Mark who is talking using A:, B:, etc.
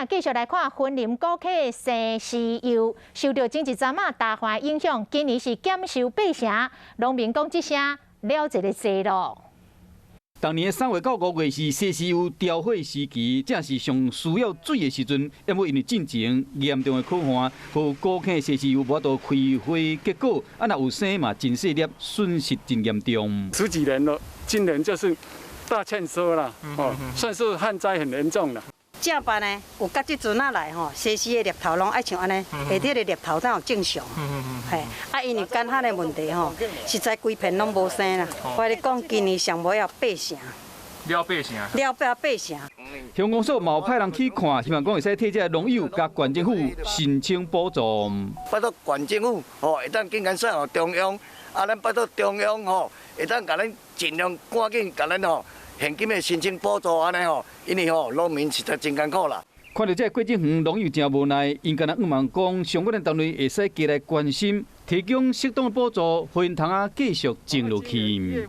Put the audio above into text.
A: 咱繼續來看雲林古坑西施柚，受著前一陣仔大旱影響，今年是減收八成，農民講這聲了一个濟囉。
B: 逐年3月到5月是西施柚凋花時期，正是上需要水的時陣。毋過因為進前嚴重的乾旱，予古坑西施柚無法度開花結果，啊若有生嘛真細粒，損失真嚴重。
C: 十幾年咯，今年就是大欠收啦，哦，算是旱災很嚴重啦。
D: 這擺呢，有佮這陣仔來吼，西施的葉頭攏愛像按呢，下底的葉頭才有正常。嘿，啊，因為乾旱的問題吼，實在規片攏無生啦。我咧講，今年上尾要八成。
E: 了八成。
D: 了八八成。
B: 鄉公所嘛有派人去看，希望講會使替這個農友佮縣政府申請補助。
F: 拜託縣政府吼，會當緊緊送予中央，啊，咱拜託中央吼，會當共咱盡量趕緊共咱吼現金的申請補助按呢吼，因為吼農民實在真艱苦啦。
B: 看著這個果子園農友誠無奈，𪜶敢若向望講，相關的單位會使加來關心，提供適當的補助，予𪜶通啊繼續種落去。